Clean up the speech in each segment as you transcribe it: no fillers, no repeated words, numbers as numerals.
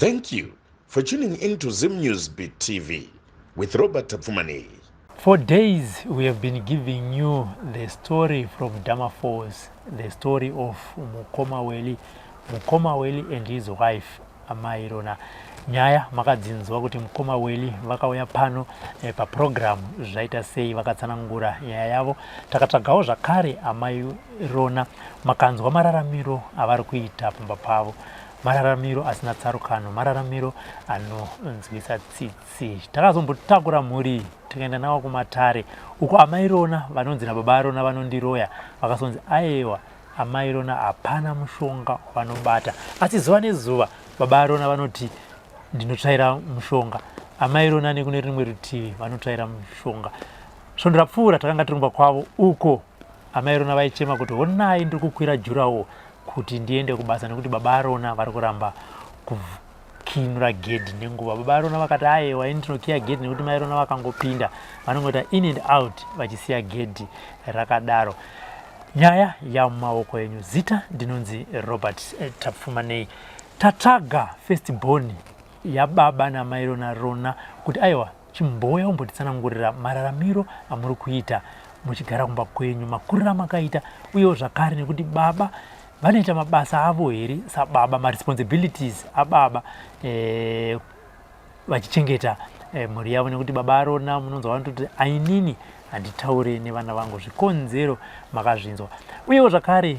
Thank you for tuning in to Zim News Beat TV with Robert Tapfumaneyi. For days we have been giving you the story from Damafalls, the story of Mukoma Welly, Mukoma Welly and his wife Amai Rona. Nyaya makadzinzwa kuti Mukoma Welly vakauya pano paprogram zvaita sei, vakatsanangura nyaya yavo. Takatsvagawo zvakare Amai Rona, makanzwa mararamiro avari kuita pamba pavo, mararamiro asina tsarukano, mararamiro anonzwisa tsitsi. Takazombotakura mhuri tikaenda navo kumatare uko Amai Rona vanonzi nababa Rona vanondiroya, vakazonzi aiwa, Amai Rona hapana mushonga wavanobata, asi zuva nezuva baba Rona vanoti ndinotsvaira mushonga, Amai Rona nekune rimwe rutivi vanotsvaira mushonga. Svondo rapfuura takanga tiri kumba kwavo uko Amai Rona vaichema kuti honai ndiri kukwira jurawo kuti ndiende kubasa nekuti baba Rona vari kuramba kukinura gedhi nenguva. Baba Rona vakati aiwa, ini ndinokiya gedhi nekuti mai Rona vakangopinda vanongoita in and out vachisiya gedhi rakadaro. Nyaya yamumaoko enyu. Zita ndinonzi Robert Tapfumaneyi. Tatsvaga first born yababa namai Rona Rona kuti aiwa, chimbouya umbotitsanangurira mararamiro amuri kuita muchigara kumba kwenyu, makuriro amakaita, uyewo zvakare nekuti baba vanoita mabasa avo here sababa, maresponsibilities ababa vachichengeta mhuri yavo, nekuti baba Rona munonzwa vanototi ainini handitaure nevana vangu, zvikonzero makazvinzwa. Uyewo zvakare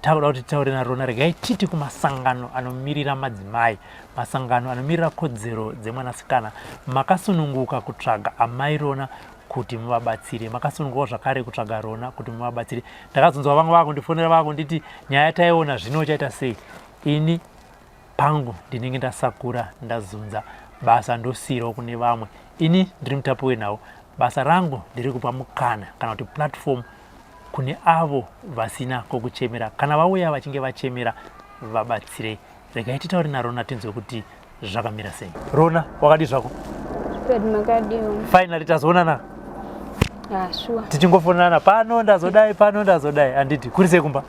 takuda kuti titaure naRona, regai titi kumasangano anomirira madzimai, masangano anomirira kodzero dzemwanasikana, makasununguka kutsvaga Amai Rona kuti muvabatsire, makasunungukawo zvakare kutsvaga Rona kuti muvabatsire. Ndakazonzwa vamwe vakundifonera vakunditi nyaya taiona zvino chaita sei, ini pangu ndinenge ndasakura ndazunza basa ndosiyirawo kune vamwe. Ini ndiri mutapi wenhau, basa rangu ndiri kupa mukana kana kuti platform kune avo vasina kokuchemera, kana vauya vachinge vachemera vabatsirei. Regai titaure naRona tinzwe kuti zvakamira sei. Rona, wakadi zvako? Finally tazoonana. Ah, sure. Tichingofonana pano ndazodai, pano ndazodai, handiti kuri sei kumba?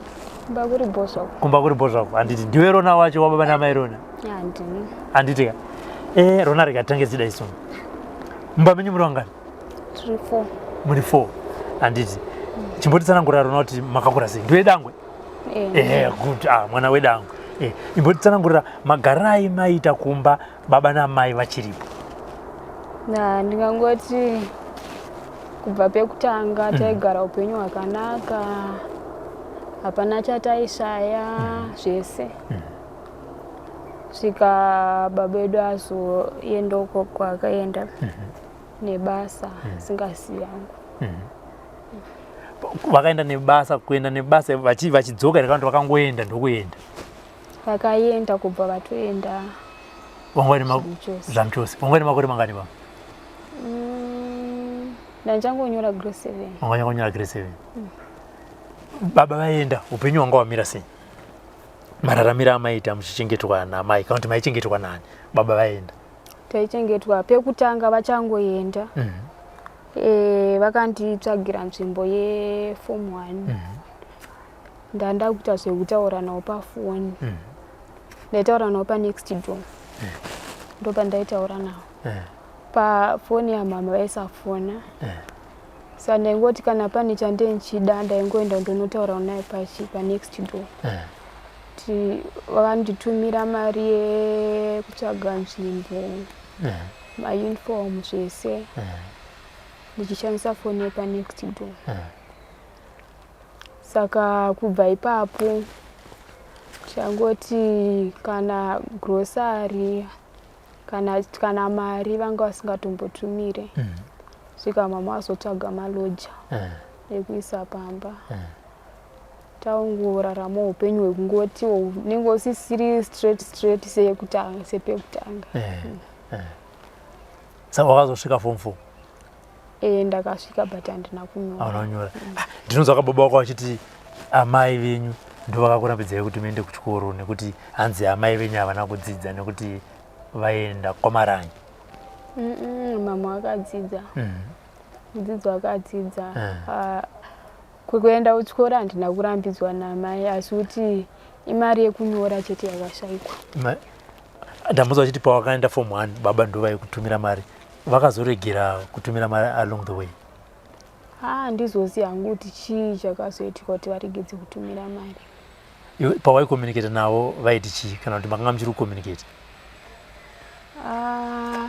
Kumba kuri bho zvako. Kumba kuri bho zvako, handiti ndiwe Rona wacho wababa namai Rona? Handini. Handiti ka? Rona, rega titange tichidai soon. Mumba menyu muri vangani? Tiri 4. Muri 4, handiti? Chimbotitsanangurira Rona kuti makakura sei. Ndiwe dangwe? Good. Ah, mwana wedangwe. Imbotitsanangurira magarai maita kumba baba namai vachiripo. Na ndingangoti kubva pekutanga taigara upenyu hwakanaka, hapana chataishaya, zvese. Svika baba edu azoenda uko kwakaenda nebasa, singasi yangu. Vakaenda nebasa, kuenda nebasa vachidzoka here kana kuti vakangoenda ndokuenda? Vakaenda kubva vatoenda. Zvamuchose. Wanga une makore mangani baba? Ndanchangonyora grade 7. Wanganyangonyora grade 7. Baba vaenda, upenyu hwanga hwamira sei? Mararamiro amaita muchichengetwa namai kana kuti maichengetwa nani baba vaenda? Taichengetwa pekutanga vachangoenda. Vakanditsvagira nzvimbo yeform 1. Ndanda kuita zvekutaura navo pafoni. Ndaitaura navo panext door. Ndopandaitaura navo. Pafoni yamama vaisafona. Saka ndaingoti kana pane chandee ndichida ndaingoenda ndonotaura naye pachi panext door. Ti vakanditumira mari yekutsvaga nzvimbo, mauniform, zvese, ndichishandisa foni yepanext door. Saka kubva ipapo changoti kana grocery kana mari vanga vasingatombotumire. Svika mama vazotsvaga maloja ekuisa pamba. Taungorarama upenyu hwekungoti unenge usisiri straight straight seyekutanga, sepekutanga. Saka wakazosvika form 4? Ndakasvika but handina kunyora. Hauna kunyora. Ndinonzwa kababa wako vachiti amai venyu ndo vakakurambidzai kuti muende kuchikoro nekuti hanzi amai venyu havana kudzidza nekuti vaenda kwamarangi. Mama vakadzidza. Mudzidzi wakadzidza. Kuenda kuchikoro handina kurambidzwa namai, asi kuti imari yekunyora chete yakashaikwa. Ndamuzwa achiti pawakaenda form 1 baba ndo vaikutumira mari. Vakazoregera kutumira mari along the way? Ha, handizozivi hangu kuti chii chakazoitika kuti varegedze kutumira mari. Iwe pawaicommunicata navo vaiti chii, kana kuti makanga muchiri kucommunicata? Ah,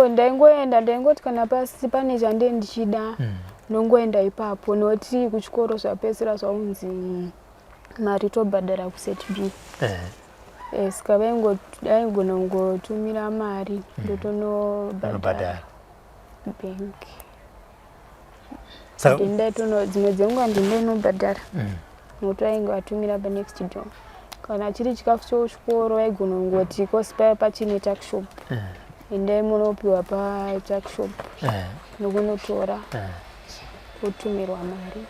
ndaingoenda, ndaingoti kana pasi pane chandee ndichida, ndongoenda ipapo, nokuti kuchikoro zvapedzisira zvaunzi mari tobhadhara kuset B. Saka vaigona kungotumira mari, ndotonobhadhara Unobhadhara. Bank. Saka Ndindaitono dzimwe dzenguva ndindoinobhadhara, nokuti vainge vatumira panext door. Kana chiri chikafu chekuchikoro, vaigona kungoti kosi paya pachine tuckshop, endai munopiwa patuckshop, nokunotora, wotumirwa mari.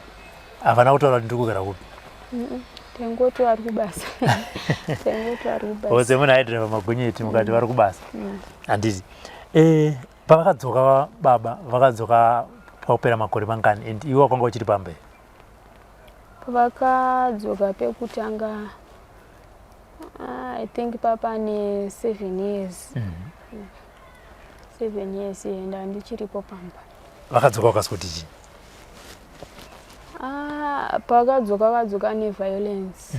Havana kutaura kuti ndiri kugara kupi? Taingoti vari kubasa, taingoti vari kubasa. Ose munhu aidhiraivha magonyeti, mukati vari kubasa, handiti? Pavakadzoka baba, vakadzoka pakupera makore mangani, and iwe wakanga uchiri pamba here? Pavakadzoka pekutanga, ah, I think papane 7 years, 7 years, enda ndichiripo pamba. Vakadzoka vakaswoti chii? Ah, pavakadzoka, vakadzoka neviolence,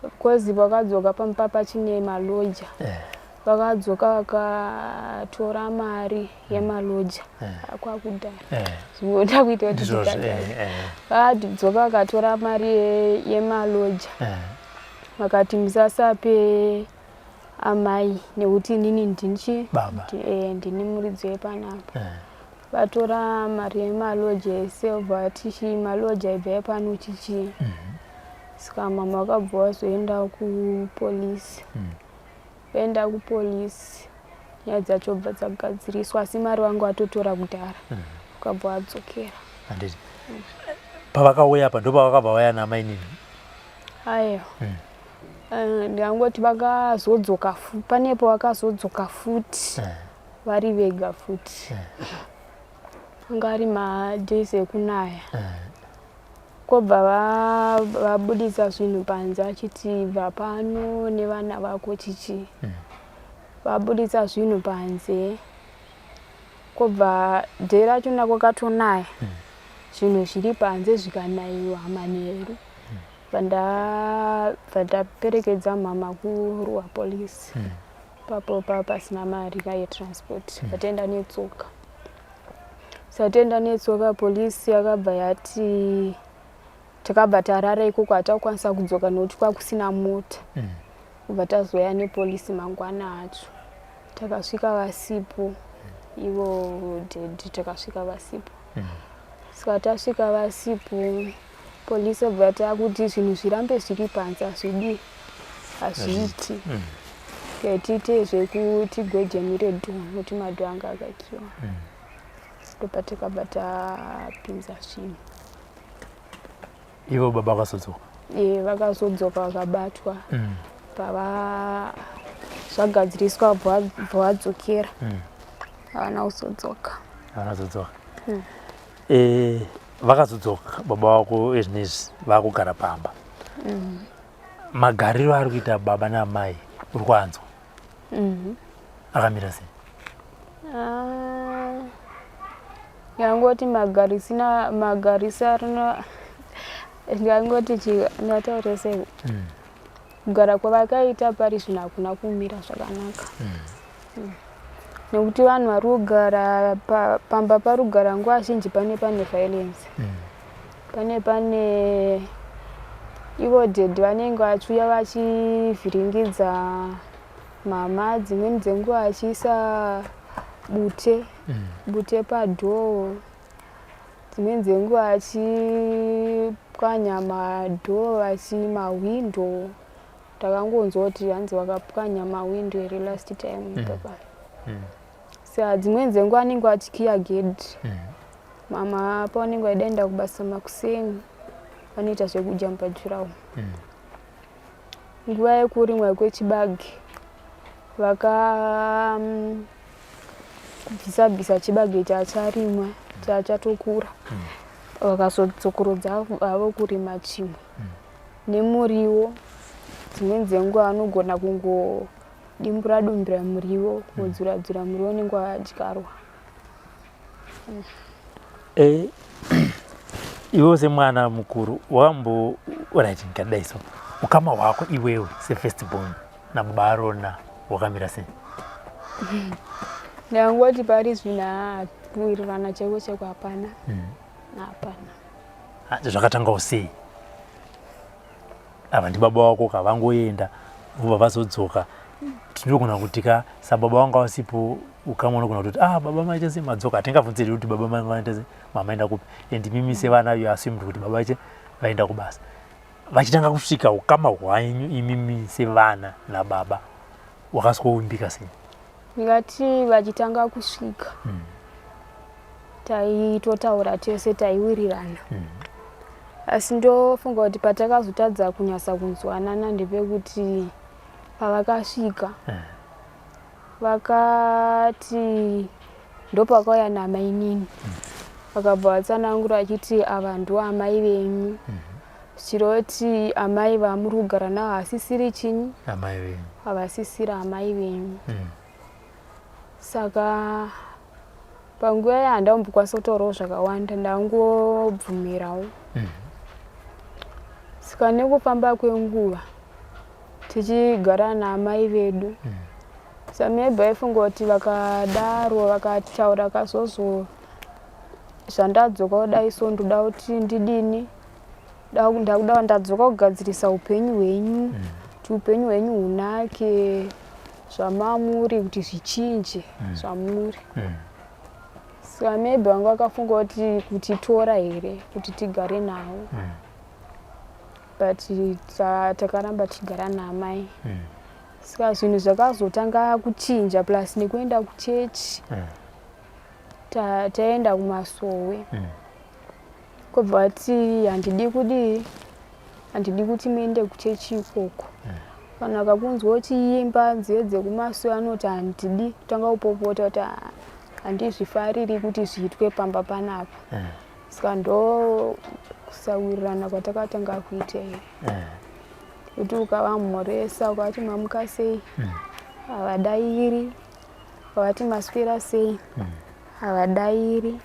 because vakadzoka pamba pachine maloja. Vakadzoka vakatora mari yemaloja kwakudhara. Zvinoda kuita kuti Ndizvozvo. tikadhara. Vakadzoka vakatora mari yemaloja, vakati musasape amai nekuti inini ndinchi Baba. Ndini muridzi wepanapa. Vatora mari yemaloja ese, obva vati maloja ibva epano chichi. Saka mama vakabva vazoenda kupolisi. Vaenda kupolisi, nyaya dzacho bva dzagadziriswa, asi mari vangu vatotora kudhara, vakabva vadzokera. Handiti pavakauya apa ndopavakabva vauya namainini? Aiwa. Ndingangoti vakazodzoka panepo vakazodzoka futi vari vega futi. Anga ari madays ekunaya, kwobva vabudisa zvinhu panze achiti bva pano nevana vako chichi. Vabudisa zvinhu panze, kwobva day rachona kwakatonaya, zvinhu zviri panze zvikanayiwa manheru. Bva ndaperekedza mama kuRuwa polisi. Papo pasina mari ka yetransport, vataenda netsoka. Sataenda netsoka, polisi yakabva yati, takabva tarara ikoko, hatakukwanisa kudzoka nokuti kwakusina mota. Kubva tazoya nepolisi mangwana acho, takasvika vasipo ivo daddy, takasvika vasipo. Saka tasvika vasipo, polisi obva takuti zvinhu zvirambe zviri panze hazvidi, hazviiti. Tiite zvekuti gwejenure door, nokuti madoor anga akakiwa. Ndopatakabva tapinza zvinhu. Ivo baba vakazodzoka? E, vakazodzoka vakabatwa. Pava zvagadziriswa, bva vadzokera. Havana kuzodzoka. Havana kuzodzoka. Vakazodzoka baba vako ezvinezvi vakugara pamba. Magariro ari kuita baba naamai uri kuanzwa akamira sei? Ah, ndangoti magarisina magarisano, ndangoti ndataure sei, kugara kwavakaita pari zvino hakuna kumira zvakanaka. Nekuti vanhu vari kugara pamba pari kugara nguva zhinji pane violence. Pane ivo daddy vanenge vachiuya vachivhiringidza mama, dzimweni dzenguva vachiisa bute bute padoor, dzimweni dzenguva vachipwanya madoor, vachi mahwindo. Ndakangonzwa kuti hanzi vakapwanya mahwindo here last time papa. Saka dzimweni dzenguva vanenge vachikiya gedhi. Mama pavanenge vaidaenda kubasa makuseni, vanoita zvekujamba durawall. Nguva yekurimwa kwechibage, vaka bvisa bvisa chibage chacharimwa chachatokura, vakazodzokorodza havo kurima chimwe nemuriwo. Dzimweni dzenguva vanogona kungo Dimbura dumbira muriwo, wodzura dzura muriwo unenge wadyarwa. Eh, iwewe semwana mukuru wakambo right ndikadai so ukama hwako iwewe sefirst born nababa Arona wakamira sei? Ndangoti pari zvino kuwirirana chaiko chaiko hapana. Hapana. Ah, zvakatangawo sei? Ava ndibaba wako ka vangoenda vobva vazodzoka tinogona kuti ka sababa vanga vasipo ukama unogona kutoti ah baba maita sei madzoka hatingabvunziri kuti baba maita sei mamaenda kupi and mimi sevana you assumed kuti baba vache vaenda kubasa vachitanga kusvika ukama hwanyu imimi sevana nababa wakaswoumbika sei? Ndingati vachitanga kusvika taitotaura tese taiwirirana. Asi ndofunga kuti patakazotadza kunyatsa kunzwanana ndepekuti pavakasvika vakati ndopakauya namainini vakabva vatsanangura vachiti ava ndo amai venyu zvichiroti amai vamuri kugara navo hasisiri chinyi Amai venyu. Havasisiri amai venyu. Saka panguva iya handambokwanisa kutaurawo zvakawanda ndangobvumirawo. Saka nekufamba kwenguva tichigara naamai vedu sa maybe aifunga kuti vakadaro vakataura kazozo zvandadzoka kudai so ndoda kuti ndidini ndakuda ndadzoka kugadzirisa upenyu hwenyu kuti upenyu hwenyu hunake zvamamuri kuti zvichinje zvamuri. Saka maybe vanga vakafunga kuti kutitora here kuti tigare navo. But takaramba tichigara naamai. Saka zvinhu zvakazotanga kuchinja plus nekuenda kuchechi. Taenda kumasowe. Kobva vati handidi kudii handidi kuti muende kuchechi ikoko. Vanhu vakakunzwa uchiimba nziyo dzekumasowe anoti handidi kutanga kupopota kuti handizvifariri kuti zviitwe pamba panapa. Saka ndo kusawirirana kwatakatanga kuita here. Kuti ukavamhoresa ukavati mamuka sei havadairi, ukavati maswera sei havadairi.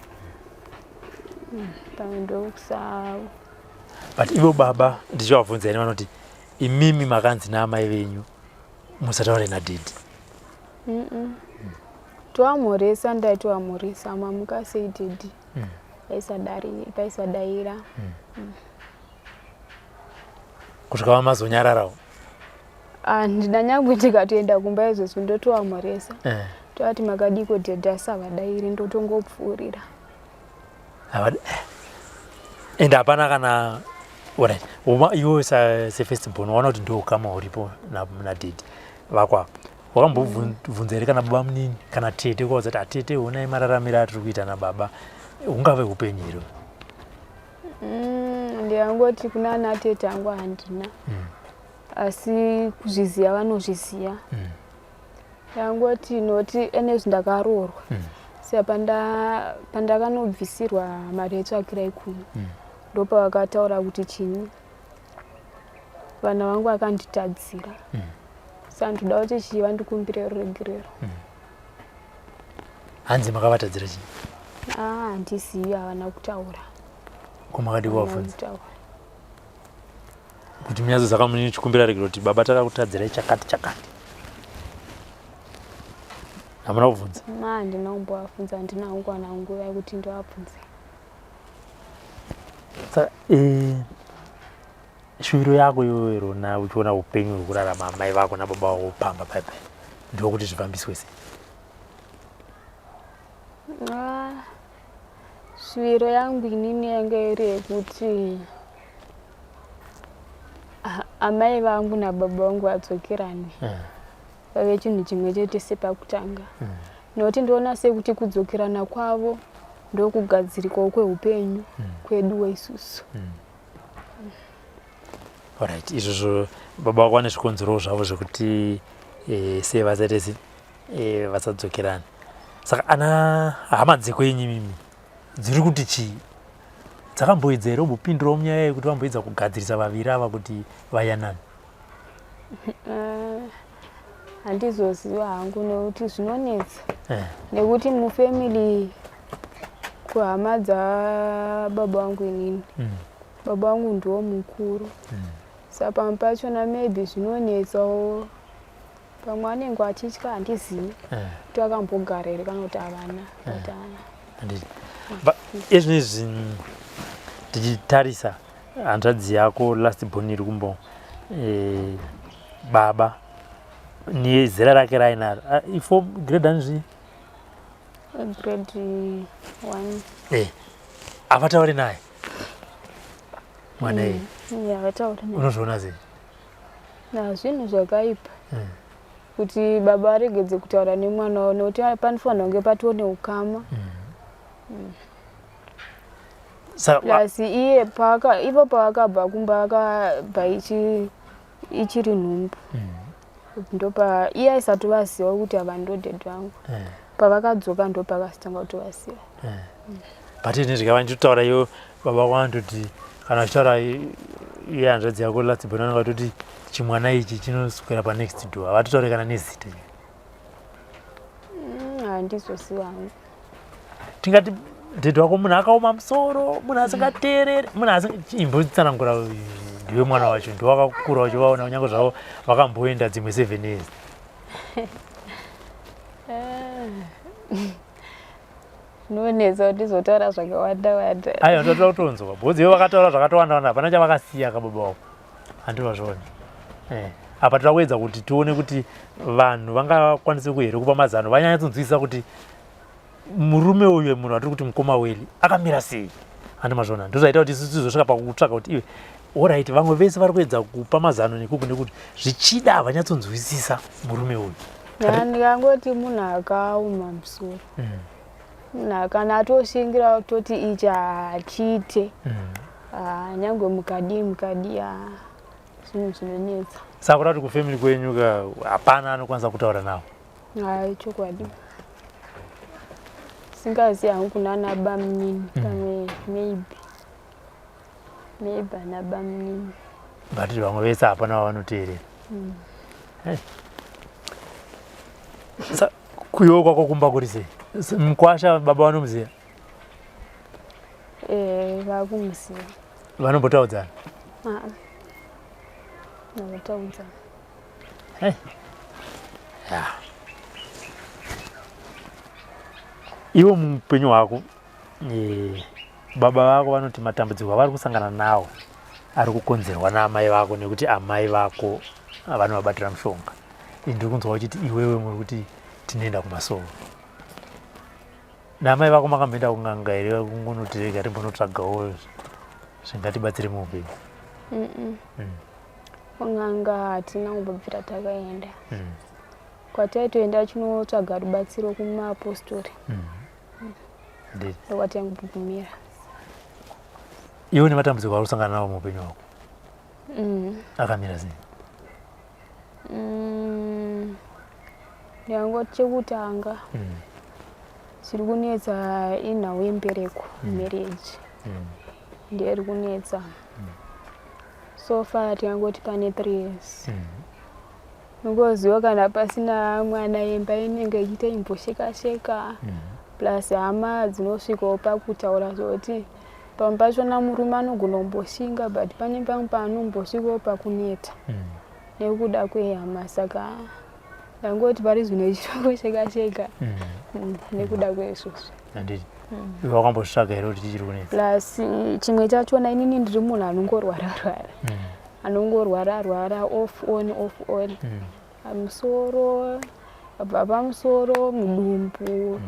Pamwe ndokusa But ivo baba ndichivabvunza ini vanoti imimi makanzi naamai venyu musataure nadhedhi. Tovamhoresa ndaitovamhoresa mamuka sei dhedhi. Vaisadaira. Kusvika vamazonyararawo. Handina nyangwe ndikatoenda kumba izvozvo ndotovamhoresa. Tovati makadiko dhedhi asi havadairi ndotongopfuurira. And hapana kana alright iwe sefirst born waona kuti ndo ukama huripo nadhedhi vako ava wakambobvunza here kana baba munini kana tete ukaudza kuti atete honai mararamiro atiri kuita nababa hungave upenyu here? Ndingangoti kuna ana tete angu handina. Asi kuzviziva vanozviziva. Ndangoti noti enezvi ndakaroorwa. Saka pandakanobvisirwa mari yetsvakirai kuno ndopavakataura kuti chinyi vana vangu vakanditadzira. Saka ndoda kuti chii vandikumbire ruregerero. Hanzi makavatadzira chii? Handizivi, havana kutaura. Ko makadii kuvabvunza? Kuti munyatsozaka muchikumbira regero kuti baba takakutadzirai chakati chakati. Hamuna kubvunza? Handina kumbovabvunza, handina hangu kuwana nguva yekuti ndivabvunze. Saka shuviro yako iwewe Rona uchiona upenyu hwekurarama amai vako nababa vako pamba paipai ndokuti zvifambiswe sei? Shuviro yangu inini yanga iri yekuti amai vangu nababa vangu vadzokerane. Vave chinhu chimwe chete sepakutanga. Nekuti ndoona sekuti kudzokerana kwavo ndokugadzirikawo kweupenyu kweduwo isusu. Alright, izvozvo baba vako vane zvikonzero zvavo zvekuti sei vasaite sei vasadzokerana. Saka ana hama dzekwenyu imimi dziri kuti chii? Dzakamboedza here kumbopindurawo munyaya yekuti vamboedza kugadzirisa vaviri ava kuti vayanane? Handizoziva hangu nekuti zvinonetsa Eh. nekuti mufamily kuhama dzababa vangu inini baba vangu ndiwo mukuru saka pamwe pachona maybe zvinonetsawo pamwe anenge achitya handizivi Eh. kuti akambogara here kana kuti havana but Handiti. Ezvinezvi tichitarisa hanzvadzi yako last born iri kumbo baba nezera rake rainaro ifo grade ani zvii? Grade 1. Havatauri naye mwana iye? Havatauri naye. Unozviona sei? Na zvinhu zvakaipa kuti baba aregedze kutaura nemwana wavo nekuti panofanira kunge patoo neukama. Saka Plus iye paaka ivo paakabva kumba akabva ichiri nhumbu ndopa iye aisatovaziva kuti ava ndo daddy vangu. Pavakadzoka ndopakazotanga kutovaziva. But izvinezvi kava ndichitotaura iwo baba vanototi kana vachitaura iye hanzvadzi yako last born vanenge vatoti chimwana ichi chinoswera panext door, havatotauri kana nezita. Handizoziva hangu. Tingati daddy wako munhu akaoma musoro, munhu asingateereri, munhu imbotsanangura, ndiwe mwana wacho, ndiwe wakakura uchivaona kunyange zvavo vakamboenda dzimwe 7 years. Zvinonetsa kuti ndizotaura zvakawanda wanda. Aiwa, ndotoda kutonzwa because ivo vakataura zvakatowanda wanda, hapana chavakasiya kababa wako, handivazvioni. Apa toda kuedza kuti tione kuti vanhu vangakwanise here kupa mazano vanyanyatsonzwisisa kuti murume uyu, munhu atiri kuti mukoma Weli, akamira sei, handi mazvona? Ndozvaita kuti isusu tizosvika pakutsvaga kuti iwe, alright, vamwe vese vari kuedza kupa mazano nekuku nekuti zvichida havanyatsonzwisisa murume uyu. Ndikangoti munhu akaoma musoro, munhu kana atoshingira kutoti ichi hachiite, nyange mukadii mukadii, zvinhu zvinonetsa. Saka kuda kuti kufamily kwenyu ka hapana anokwanisa kutaura navo? Hai, chokwadi singazivi hangu kunana bamunini, pamwe maybe ana bamunini. But vamwe vese hapana vavanoteerera. Hey. Kuiwo kwako kumba kuri sei? Mukwasha baba vanomuziva? Vakumuziva. Vanombotaudzana? Navotaudzana. Hey. Yeah. Iwe muupenyu hwako, baba vako vanoti matambudziko avari kusangana nawo ari kukonzerwa naamai vako nekuti amai vako vanovabatira mushonga. Ini ndiri kunzwa uchiti iwewe muri kuti tinoenda kumasowe naamai vako. Makamboenda kun'anga here kungonoti rega timbonotsvagawo zvingatibatsire muupenyu? Kun'anga hatina kumbobvira takaenda. Kwataitoenda chinotsvaga rubatsiro kumapostori. Ndokwataingobvumira. Iwe nematambudziko auri kusangana nawo muupenyu hwako akamira sei? Ndangoti chekutanga chiri kunetsa inhau yembereko, marriage ndiyo iri kunetsa. So far tingangoti pane 3 years. Unongoziva kana pasina mwana imba inenge ichiita imbosheka sheka, plus hama dzinosvikawo pakutaura zvekuti pamwe pachona murume anogona kumboshinga, but pane pamwe paanombosvikawo pakuneta nekuda kwehama. Saka ndangoti pari zvino ichitongosheka sheka nekuda kweizvozvo. Handiti iwe wakambozvitsvaga here kuti chichiri kunetsa? Plus chimwe chachona, inini ndiri munhu anongorwara rwara, anongorwara rwara, off on off on, musoro, abva pamusoro, mudumbu,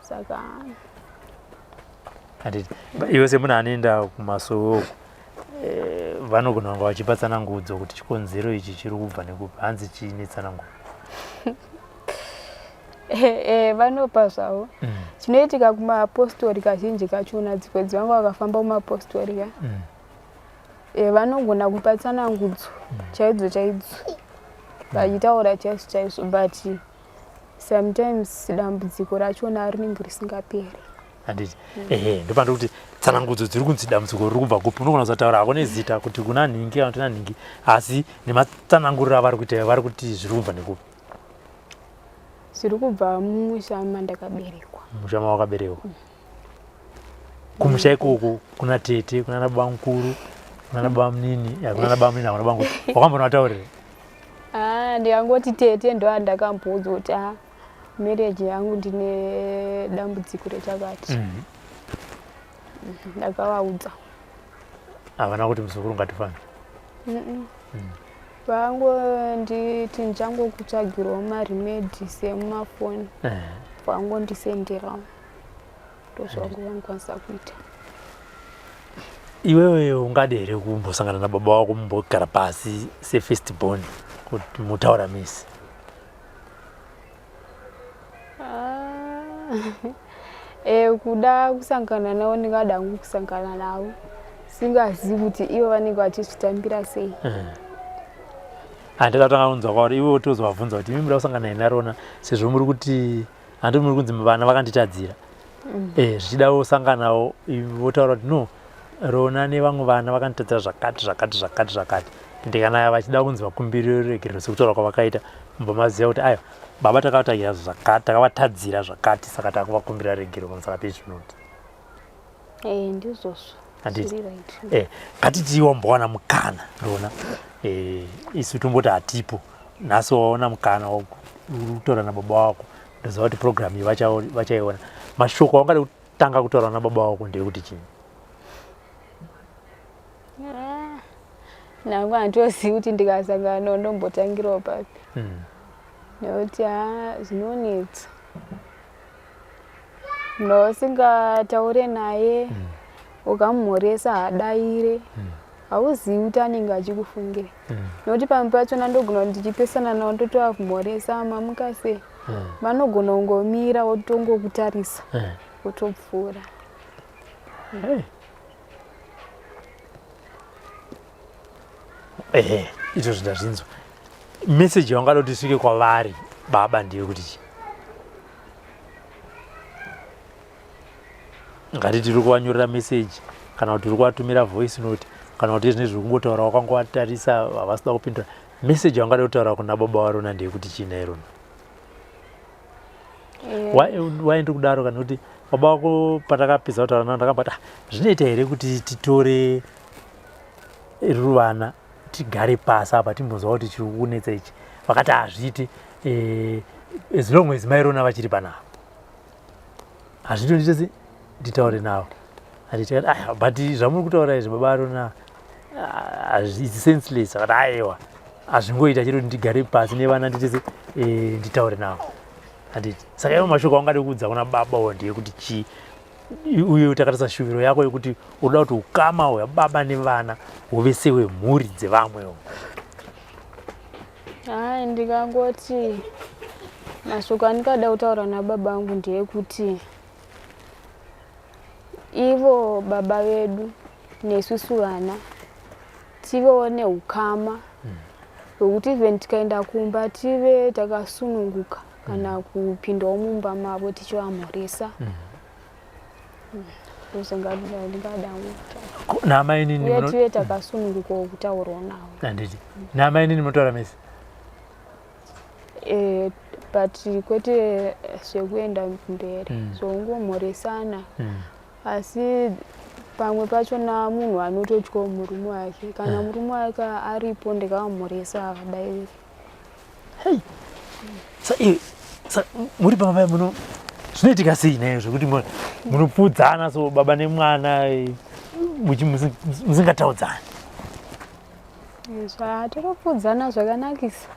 saka Handiti iwe semunhu anoenda kumasowe uku, vanogona kunge vachipa tsanangudzo kuti chikonzero ichi chiri kubva nekupi, hanzi chiine tsanangudzo? Vanopa zvavo. Chinoitika kumapostori kazhinji kachona, dzimwe dzivanga vakafamba kumapostori ka, vanogona kupa tsanangudzo chaidzo chaidzo, vachitaura chaizvo chaizvo, but sometimes dambudziko rachona rinenge risingaperi. Handiti ehe, ndopanda kuti tsanangudzo dziri kunzi dambudziko riri kubva kupi, unogona kusataura hako nezita kuti kuna nhingi kana kuti na nhingi, asi nematsananguriro avari kuita vari kuti zviri kubva nekupi. Zviri kubva mumusha mandakaberekwa. Musha mawakaberekwa. Kumusha ikoko kuna tete, kuna baba mukuru, kuna baba munini, ya kuna baba munini, kuna baba mukuru. Wakambonataurira? Ah, ndikangoti tete ndo andakamboudzwa kuti ah, marriage yangu ndine dambudziko rechakati. Ndakavaudza. Havana kuti muzukuru ngatifambe. Vangonditi ndichangokutsvagirawo maremedies emumafoni. Vangondisenderawo. Ndozvangu vanokwanisa kuita. Iwewe ungade here kumbosangana nababa wako mumbogara pasi sefirst born kuti mutaura misi? Ah. Kuda kusangana navo ndingada hangu kusangana navo singazivi kuti ivo vanenge vachizvitambira sei. Handida kutanga kunzwa kwauri iwe wotozovabvunza kuti imi muda kusangana here naRona sezvo muri kuti handi muri kunzi vana vakanditadzira. Zvichida wosanganawo votaura kuti no Rona nevamwe vana vakanditadzira zvakati zvakati zvakati zvakati. Ende kana vachida kunzi vakumbirire ruregerero sekutaura kwavakaita mubva maziva kuti aiwa baba takavatagira zvakati takavatadzira zvakati saka takuvakumbira regerero pamusana pezvinoti. Ndizvozvo. Handiti. Zviri right. Ngatiti wambowana mukana Rona. Isu tomboti hatipo. Nhasi waona mukana wekutaura nababa wako. Ndoziva kuti program iyi vachaiona. Mashoko aungade kutanga kutaura nababa wako ndeyekuti chii? Nangu handitozivi kuti ndikasangana navo ndombotangirawo papi. Nekuti zvinonetsa. Munhu usingataure naye, ukamumhoresa haadaire. Hauzivi kuti anenge achikufungira. Nekuti pamwe pachona ndogona kuti ndichipesana navo ndotovamhoresa mamuka sei. Vanogona kungomira votongokutarisa votopfuura. Hey. Ehe, izvozvo ndazvinzwa. Message yaungada kuti isvike kwavari baba ndeyekuti chii? Ngati tiri kuvanyorera message kana kuti tiri kuvatumira voice note kana kuti zvinezvi zviri kungotaura wakangovatarisa havasi kuda kupindura. Message yaungada kutaura kuna baba vaRona ndeyekuti chii nhai Rona? Why ndiri kudaro kana kuti baba vako patakapedza kutaura navo ndakambati zvinoita here kuti titore ruvana tigare pasi apa timbonzwa kuti chiri kunetsa ichi. Vakati hazviiti, as long as mai Rona vachiri panapa hazviiti ndiite sei nditaure navo. Handiti tikati but zvamuri kutaura izvi baba Rona it's senseless. Vakati aiwa hazvingoita chero ndigare pasi nevana ndiite sei nditaure navo. Handiti saka iwo mashoko aungade kuudza kuna baba wo ndeyekuti chii? Uye takatarisa shuviro yako yekuti unoda kuti ukama hwababa nevana huve sehwemhuri dzevamwewo. Hai, ndikangoti mashoko andingada kutaura nababa vangu ndeyekuti ivo baba vedu nesusu vana tivewo neukama hwekuti even tikaenda kumba tive takasununguka kana kupindawo mumba mavo tichivamhoresa. Ndozvandingada kutaura. Namainini Uye tive takasunungukawo kutaurawo navo. Handiti. Namainini munotaura mese? But kwete zvekuenda mberi, zvongomhoresana. Asi pamwe pachona munhu anototyawo murume wake. Kana murume wake aripo ndikamumhoresa havadairi. Hey. Sa muri pamba muno zvinoitika sei nayo zvekuti munopfuudzana so baba nemwana musingataudzani? Zvatinopfuudzana zvakanakisa.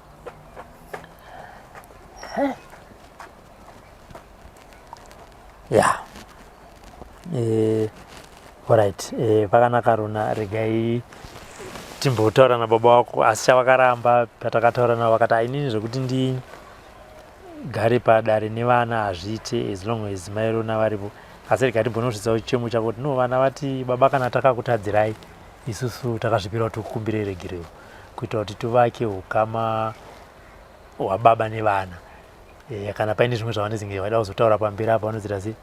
Ya. Alright, pakanaka Rona, regai timbotaura nababa wako. Asi chavakaramba patakataura navo vakati inini zvekuti ndigare padare nevana hazviite as long as mai Rona varipo. Asi regai timbonosvitsawo chichemo chako kuti no vana vati baba kana takakutadzirai isusu takazvipira kuti tikukumbire regerero kuitira kuti tivake ukama hwababa nevana. Kana paine zvimwe zvavanenge vaida kuzotaura pamberi apa vanozoita sei?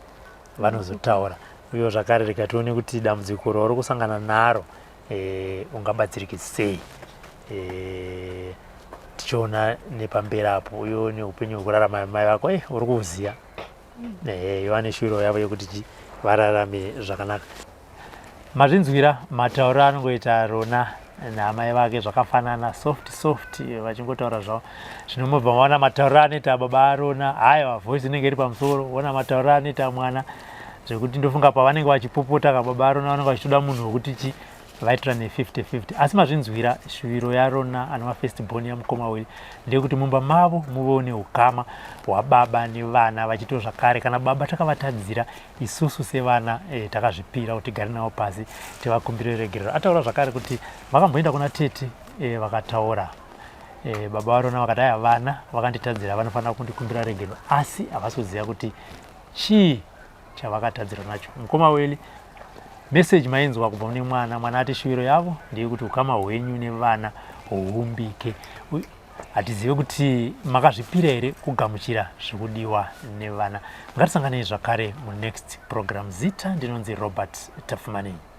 Vanozotaura. Uye zvakare rega tione kuti dambudziko rauri kusangana naro ungabatsirike sei. Tichiona nepamberi apo uyo neupenyu hwekurarama mai vako eh, uri kuuziya ehe vane shuviro yavo yekuti chi vararame zvakanaka. Mazvinzwira matauriro anongoita Rona naamai vake zvakafanana soft soft vachingotaura zvavo. Zvino mobva maona matauriro anoita baba aRona, haiwa voice inenge iri pamusoro, ona matauriro anoita mwana zvekuti ndofunga pavanenge vachipopota ka baba aRona vanenge vachitoda munhu wekuti chi vaitora ne 50 50. Asi mazvinzwira shuviro yaRona anova first born yamukoma Willy ndeyekuti mumba mavo muvewo neukama hwababa nevana vachitiwo zvakare kana baba takavatadzira isusu sevana eh, takazvipira kuti tigare navo pasi tivakumbire regerero. Ataura zvakare kuti vakamboenda kuna tete eh, vakataura eh, baba varona vakati aya vana vakanditadzira vanofanira kundikumbira regerero asi havasi kuziva kuti chii chavakatadzira nacho. Mukoma Weli, message mainzwa kubva mune mwana, mwana ati shuviro yavo ndeyekuti ukama hwenyu nevana huumbike. Hatizive kuti makazvipira here kugamuchira zvikudiwa nevana. Ngatisanganei zvakare munext program. Zita ndinonzi Robert Tapfumanei.